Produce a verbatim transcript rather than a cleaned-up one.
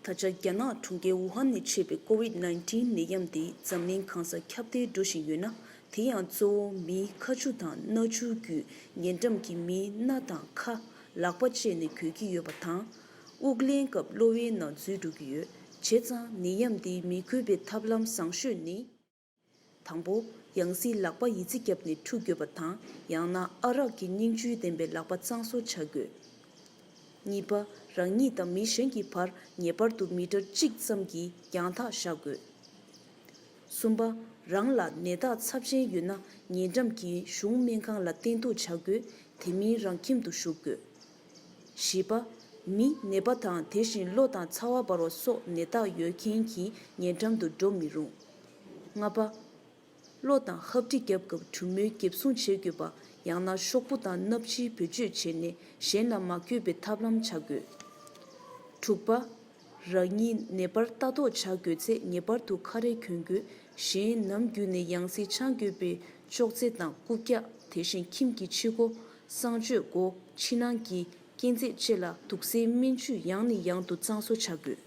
ད་ཆ་རྒྱ་ནག་གྲོང་ཁྱེར་ཝུ་ཧན་ནས་མཆེད་པའི་ཀོ་ཝིད་ནའིན་ཊིན་ནད་ཡམས་དེ་འཛམ་གླིང་གང་སར་ཁྱབ་གདལ་འགྲོ་བཞིན་ཡོད་ན། དེ་ཡང་གཙོ་བོ་མིའི་ཁ་ཆུ་དང་སྣ་ཆུ་བརྒྱུད་ཉེ་འགྲམ་གྱི་མིའི་སྣ་དང་ཁ། ལག་པ་བཅད་ནས་འགོས་ཀྱི་ཡོད་པ་དང་། དབུགས་ལེན་སྐབས་གློ་བའི་ནང་འཛུལ་འགྲོ་གི་ཡོད། བྱས་ཙང་ནད་ཡམས་འདི་མི་འགོས་པའི་ཐབས་ལམ་བཟང་ཤོས་ནི། དང་པོ། ཡང་སྲིད་ལག་པ་ཡི་ཙི་བརྒྱབ་ནས་འཁྲུ་དགོས་པ་དང་། ཡང་ན་ཨ་རག་གི་སྙིང་ཆུ་ལྡན་པའི་ལག་པ་གཙང་བཟོ་བྱ་དགོས། གཉིས་པ། རང་ཉིད་དང་མི་གཞན་གྱི་བར་ངེས་པར་དུ་མི་ཊར་གཅིག་ཙམ་གྱི་རྒྱང་ཐག་བཞག་དགོས། གསུམ་པ། རང་ལ་ནད་རྟགས་ཚབས་ཆེན་ཡོད་ན་ཉེ་འགྲམ་གྱི་གཞུང་སྨན་ཁང་ལ་བསྟེན་གཏུགས་བྱ་དགོས། དེ་མིན་རང་ཁྱིམ་དུ་བཞུགས་དགོས། བཞི་པ། མི་ནད་པ་དང་དེ་བཞིན་གློ་དང་ཚ་བ་འབར་བ་སོགས་ནད་རྟགས་ཡོད་མཁན་གྱི་ཉེ་འགྲམ་དུ་འགྲོ་མི་རུང་། ལྔ་པ། གློ་དང་ཧབ་སྦྲིད་བརྒྱབ་སྐབས་གྲུ་མོས་འགེབས་སྲུང་བྱེད་དགོས་པ། ཡང་ན་ཤོག་བུ་དང་སྣབས་ཕྱིའི་བེད་སྤྱོད་བྱས་ནས་གཞན་ལ་མ་འགོས་པའི་ཐབས་ལམ་བྱ་དགོས། དྲུག་པ། རང་ཉིད་ནད་པར་ལྟ་རྟོག་བྱ་དགོས་ཚེ་ངེས་པར་དུ་ཁ་རས་གྱོན་དགོས། གཞན་ནམ་རྒྱུན་ནས་ཡང་སྲིད་ཆང་དགོས་པའི་ཅོག་ཙེ་དང་རྐུབ་བཀྱག་དེ་བཞིན་ཁྱིམ་གྱི་ཕྱི་སྒོ། གསང་སྤྱོད་སྒོ། ཕྱི་ནང་གི་སྐས་འཛེག་བཅས་ལ་དུག་སེལ་སྨན་ཆུས་ཡང་ནས་ཡང་དུ་གཙང་བཟོ་བྱ་དགོས།